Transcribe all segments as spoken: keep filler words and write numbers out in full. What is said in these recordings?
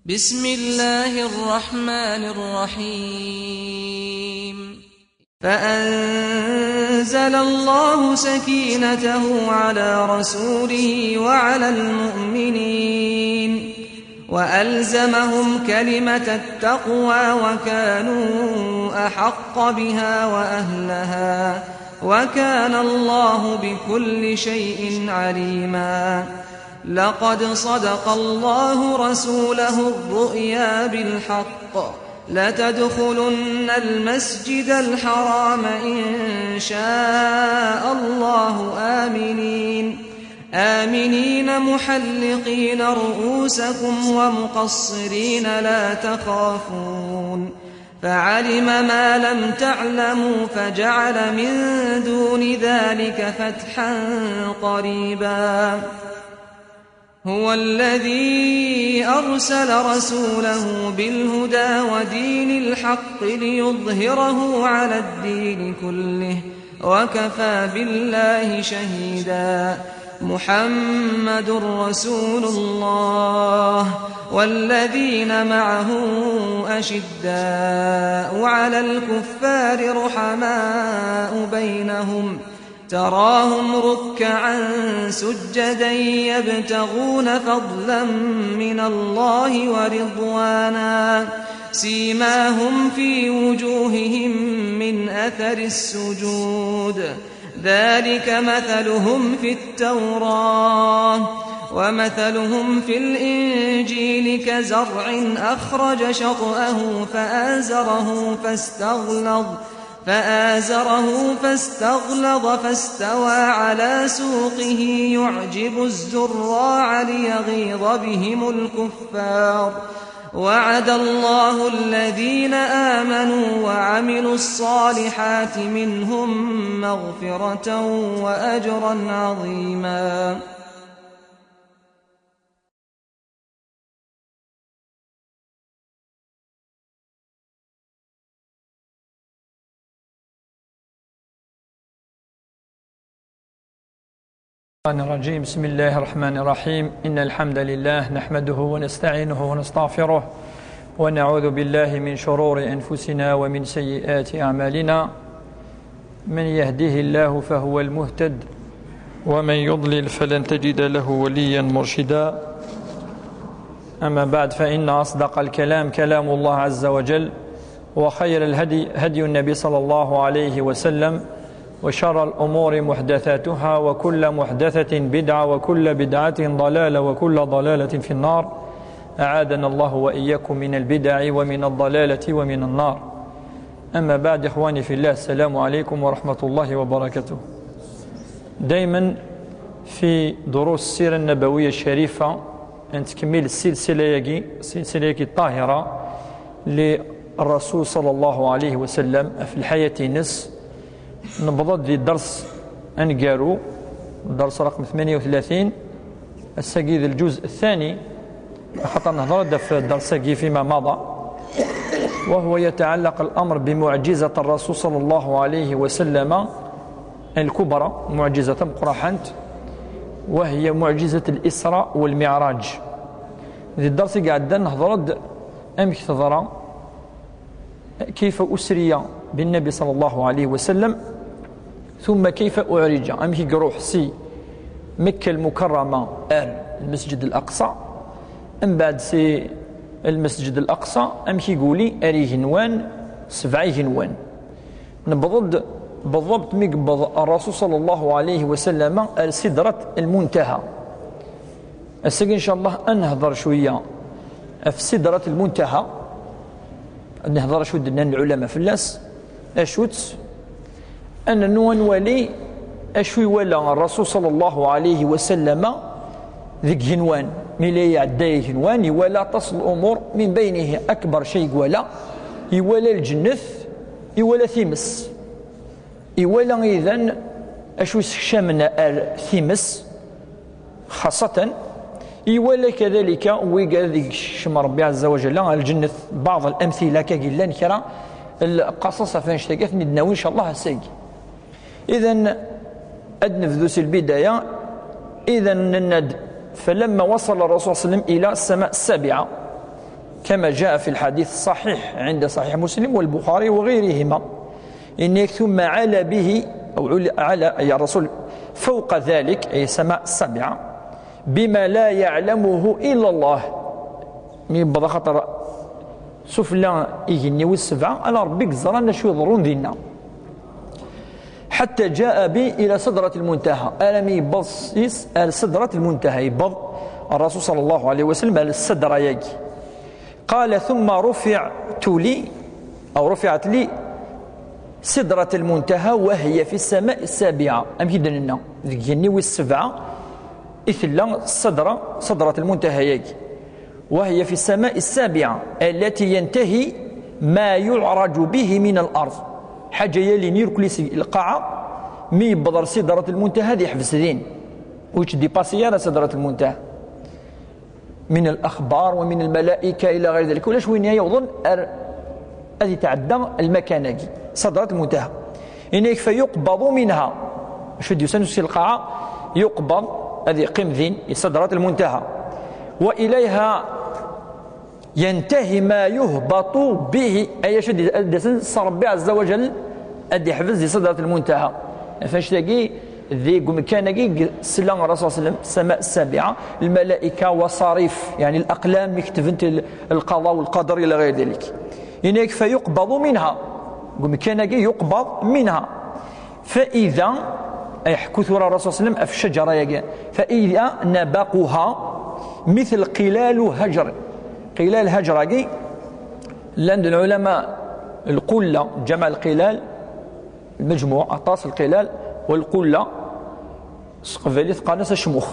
بسم الله الرحمن الرحيم. فأنزل الله سكينته على رسوله وعلى المؤمنين وألزمهم كلمة التقوى وكانوا أحق بها وأهلها، وكان الله بكل شيء عليما. لقد صدق الله رسوله الرؤيا بالحق، لتدخلن المسجد الحرام إن شاء الله آمنين، آمنين محلقين رؤوسكم ومقصرين لا تخافون، فعلم ما لم تعلموا فجعل من دون ذلك فتحا قريبا. هو الذي أرسل رسوله بالهدى ودين الحق ليظهره على الدين كله، وكفى بالله شهيدا. محمد رسول الله والذين معه أشداء على الكفار رحماء بينهم، تراهم ركعا سجدا يبتغون فضلا من الله ورضوانا، سيماهم في وجوههم من أثر السجود، ذلك مثلهم في التوراة ومثلهم في الإنجيل كزرع أخرج شطأه فآزره فاستغلظ فآزره فاستغلظ فاستوى على سوقه يعجب الزراع ليغيظ بهم الكفار. وعد الله الذين آمنوا وعملوا الصالحات منهم مغفرة وأجرا عظيما. الشيطان الرجيم. بسم الله الرحمن الرحيم. إن الحمد لله نحمده ونستعينه ونستغفره، ونعوذ بالله من شرور أنفسنا ومن سيئات أعمالنا. من يهده الله فهو المهتد، ومن يضلل فلن تجد له وليا مرشدا. أما بعد، فإن أصدق الكلام كلام الله عز وجل، وخير الهدي هدي النبي صلى الله عليه وسلم، وشر الأمور محدثاتها، وكل محدثة بدعة، وكل بدعة ضلالة، وكل ضلالة في النار. أعاذنا الله وإياكم من البدع ومن الضلالة ومن النار. أما بعد، إخواني في الله، السلام عليكم ورحمة الله وبركاته. دايما في دروس السيرة النبوية الشريفة نتكمل السلسلة ياكي، السلسلة ياكي الطاهرة للرسول صلى الله عليه وسلم في الحياة نس. نبض دي درس أنقارو، درس رقم ثمانية وثلاثين، السجيد الجزء الثاني، خاطر نهضر في الدرس كي فيما مضى، وهو يتعلق الأمر بمعجزة الرسول صلى الله عليه وسلم الكبرى، معجزة مقرحنت، وهي معجزة الإسراء والمعراج. ذي الدرس قاعد نهضر أمك تضرى كيف أسري بالنبي صلى الله عليه وسلم، ثم كيف أعرج، أمك يروح سي مكة المكرمة آل المسجد الأقصى، من بعد سي المسجد الأقصى أمك يقولي أري جنوان سبعي جنوان. نبضد بالضبط مي قبض الرسول صلى الله عليه وسلم آل سدرة المنتهى. السجن إن شاء الله أنهضر شوية في سدرة المنتهى، نهضر شو دنا العلماء في اللاس، أشوت أن نوان والي أشوي ولا الرسول صلى الله عليه وسلم ذيك جنوان، ملي يعدي جنوان يولا تصل الأمور، من بينه أكبر شيء ولا يولا الجنث، يولا ثيمس، يولا إذن أشو سكشمنا ثيمس، خاصة يولا كذلك ويقال ذيك الشم ربي عز وجل الجنة. بعض الأمثلة كقلان كرا القصص فنشتقث ندناوي إن شاء الله السيد. إذن أد نبذو سي البداية. إذن نند، فلما وصل الرسول صلى الله عليه وسلم إلى السماء السابعة، كما جاء في الحديث الصحيح عند صحيح مسلم والبخاري وغيرهما. إنك ثم علا به، أو علا، علا، أي الرسول، فوق ذلك، أي السماء السابعة، بما لا يعلمه إلا الله. Mi yewweḍ axaṭer sufella igenni wis sebɛa, ala Ṛebbi i yeẓran acu iḍerrun dinna. حتى جاء بي إلى سدرة المنتهى. Armi yewweḍ s-, ar سدرة المنتهى, yewweḍ الرسول صلى الله عليه وسلم ar السدرة-yagi. قال: ثم رفعت لي، أو رفعت لي سدرة المنتهى وهي في السماء السابعة. Amek i d-nenna, deg igenni wis sebɛa i tella السدرة, سدرة المنتهى-yagi. وهي في السماء السابعة التي ينتهي ما يعرج به من الأرض. Ḥaǧa yalin irkel-is lqaɛa, mi yewweḍ ar سدرة المنتهى ad yeḥbes din. Ur yettdipasi ara سدرة المنتهى. من الأخبار ومن الملائكة إلى غير ذلك. Ulac win yewwḍen ar ad yetɛedda lmakan-agi, سدرة المنتهى. Yenna-k: فيقبض منها. Acu d-yusan si lqaɛa? يقبض, ad yeqqim din, i سدرة المنتهى. وإليها ينتهي ما يهبط به. Ay acu d-, ad d-yasen s Ṛebbi عز وجل, ad d-yeḥbes di سدرة المنتهى. Ɣef annect-agi, deg umkan-agi, sla Rasul صلى الله عليه وسلم, السماء السابعة, الملائكة وصريف, يعني الأقلام mi ketbent l-, القضاء والقدر إلى غير ذلك. Yenna-k: فيقبض منها. Deg umkan-agi, يقبض منها. فإذا, ay ḥku tura Rasul صلى الله عليه وسلم ɣef ccajara-agi, فإذا نبقها مثل قلال هجر. قلال هجر-agi, llan d lɛulama, lqulla, جمع القلال, المجموع, aṭas القلال, والقلة, s teqbaylit qqaren-as acmux.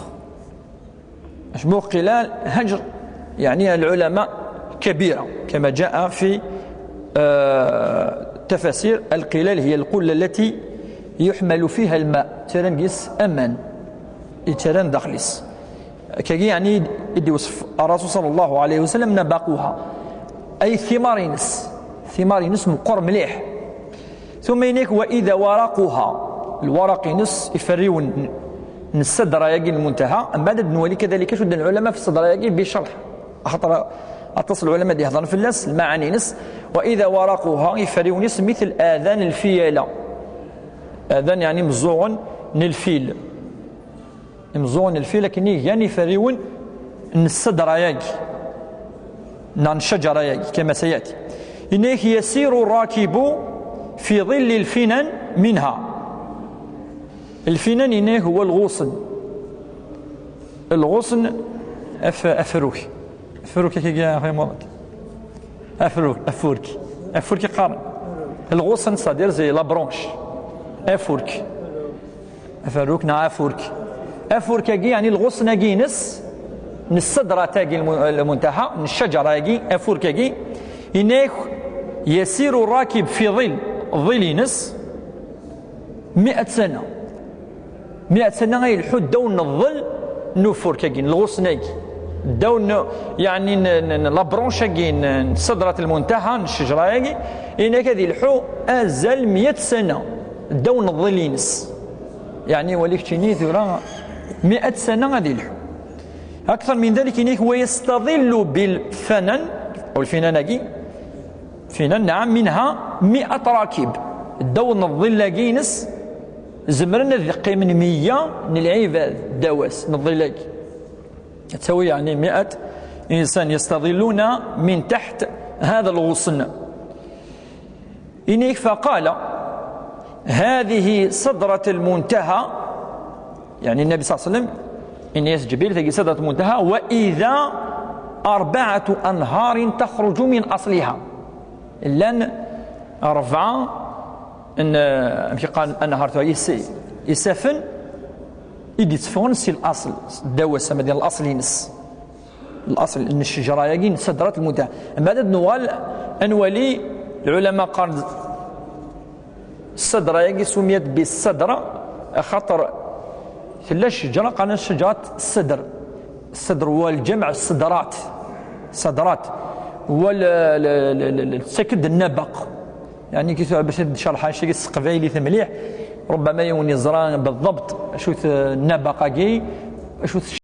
Acmux, qilal, hajr, يعني العلماء كبيرة، كما جاء في, آه، تفاسير. القلال هي القلة التي يحمل فيها الماء, ttarran deg-s aman, yettarran daxel-is. Akkagi, يعني, i d-iwsef الرسول صلى الله عليه وسلم نبقها, ay thimar-ines, thimar-ines meqqer mliḥ. ثم yenna-k: وإذا ورقها, lwaraq-ines, iferriwen n ssadra-agi n lmuntaha. Mbeɛd ad nwali kadalik acu d-nnan lɛulama f ssadra-agi bi ccerḥ, axaṭer aṭas n lɛulama d-ihedren fell-as, lmaɛani-ines. وإذا ورقها, iferriwen-is, مثل آذان الفيلة. Adan, yeɛni, imeẓẓuɣen n lfil. Imeẓẓuɣen n lfil akken i gan iferriwen n ssadra-agi, neɣ n ccajara-agi, كما سيأتي. Yenna-k: يسير الراكب في ظل الفنن منها. Lfinan, yenna-k, هو الغصن. Lɣusn, af-, afruk. Afruk, akka, akka, afruk. Afurk. Afurk i qqaren. Lɣusn, c'est-à-dire, c'est la branche. Afurk. Aferruk neɣ afurk. Afurk-agi, yeɛni lɣusn-agi-ines, n ssadrat-agi lmu-, lmuntaha, n ccajara-agi, afurk-agi, yenna-k: يسير الراكب في ظل, ḍḍil-ines, مئة سنة. مئة سنة ay ileḥḥu ddaw n ḍḍil n ufurk-agi, n lɣusn-agi. Ddaw n, yeɛni, n, n, n la branche-agi, n, n ssadrat lmuntaha, n ccejra-agi, yenna-k ad ileḥḥu azal مئة سنة ddaw n ḍḍil-ines. Yeɛni, wali keččini tura, مئة سنة ad ileḥḥu. أكثر من ذلك, yenna-k: ويستظل بالفنن, أو الفنان-agi, finan, نعم, منها مئة راكب. Ddaw n ḍḍil-agi-ines, zemren ad qqimen meyya n lɛibad ddaw-as, n ḍḍil-agi. Ad tawi, yeɛni, مئة إنسان يستظلون من تحت هذا الغصن. Yenna-k: فقال: هذه سدرة المنتهى. Yeɛni, Nnabi صلى الله عليه وسلم, yenna-yas Ǧebril, tagi سدرة المنتهى, وإذا أربعة أنهار تخرج من أصلها. Llan rebɛa n, eh, amek i qqaren, anhar, tura, is-, isaffen i d-itteffɣen si laṣel, ddaw-as, ama d laṣel-ines. Laṣel n ccejra-agi n ssadrat lmuntaha. Mbeɛd ad nuɣal ad nwali, lɛulama qqaren-d ssadra-agi سميت بالسدرة, axaṭer tella ccejra qqaren-as ccejrat ssadr. Ssadr هو الجمع السدرات. Ssadrat. هو ال-, ال-, ال-, ال-, ال-, tettak-d nnabaq. Yeɛni, ki tura bac ad d-cerḥeɣ annect-agi s teqbaylit mliḥ, ربما yiwen yeẓra بالضبط acu-t nnabaq-agi, acu-t